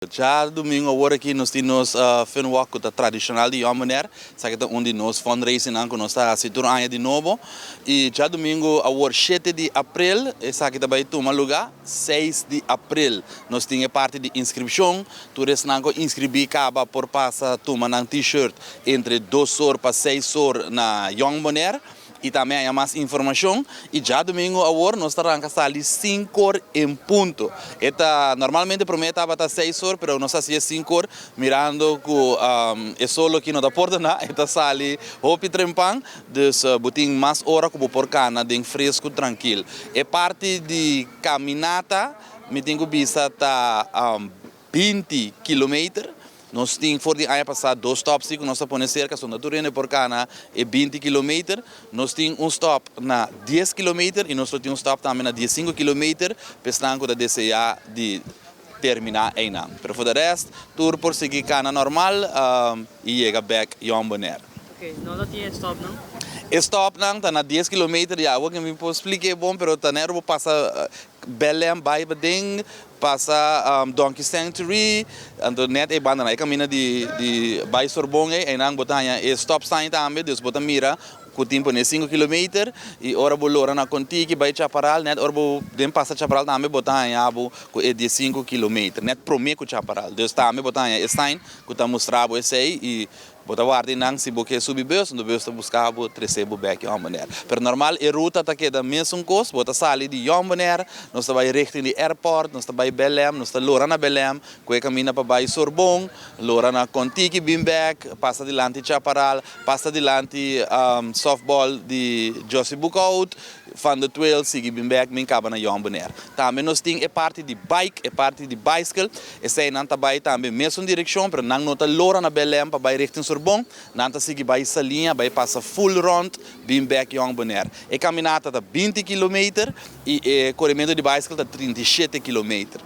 Djadumingu awor aki nos tin nos Fun Walk ku ta tradishonal di Jong Bonaire. Esaki ta un di nos fundraisingnan ku nos ta hasi tur aña di nobo. I djadumingu awor shete di aprel esaki ta bai tuma lugá. 6 di aprel nos tin e parti di inskripshon. Tur esnan ku inskribí kaba por pasa tuma nan t-shirt entre 2 or pa 6 or na Jong Bonaire. I tambe haña mas informashon. I djadumingu awor nos ta ranka sali 5 or en punto. E ta normalmente promé tabata 6 or, pero nos a hasié 5 or mirando ku e solo aki no ta pordoná, e ta sali hopi trempan, dus bo tin mas ora ku bo por kana den fresku trankil. E parti di kaminata, mi tin ku bisa, ta 20 kilometer. Nos tin for di aña pasá dos stop ku nos a pone serka, so tur hende por kana e 20 kilometer. Nos tin un stop na 10 kilometer i nos tin un stop tambe na 15 kilometer, pa esnan ku ta deseá di terminá einan. Pero for the rest, tur por sigui kana normal i yega back Jong Bonaire. Ok, no lo tin stop, no? Stop nan ta na 10 kilometer, ya, awor ku mi por splika bon, pero ta net pasa Belém, bai paden, pasa Donkey Sanctuary, anto net e banda na e kaminda di bai Sorbon ei, einan bo ta haña e stop sign tambe, dus bo ta mira ku tin pone 5 kilometer i ora bo lora na Kontiki bai Chaparral, net ora bo den pasa Chaparral tambe bo ta haña bo ku e 15 kilometer, net promé ku Chaparral. Dus tambe bo ta haña e sign ku ta mustra bo esei i bo ta warda nan si bo ke subi bus, anto bus ta buska bo, trese bo bèk Jong Bonaire. Pero normal e ruta ta keda mesun kos, bo ta sali di Jong Bonaire, nos ta bai richting di airport, nos ta bai Belém, nos ta lora na Belém, ku e kaminda pa bai Sorbon, lora na Kontiki bin bèk, pasa dilanti Chaparral, pasa dilanti softball di Josie Bookout, van de Tweel, sigui bin bèk, bin kaba na Jong Bonaire. Tambe nos tin e parti di bike, e parti di bicycle, eseinan ta bai tambe mesun direkshon, pero nan no ta lora na Belém pa bai richting Sorbon, nan ta sigui bai Saliña, bai pasa full rond, bin bèk Jong Bonaire. E kaminata ta 20 kilometer i e korementu di bicycle ta 37 kilometer.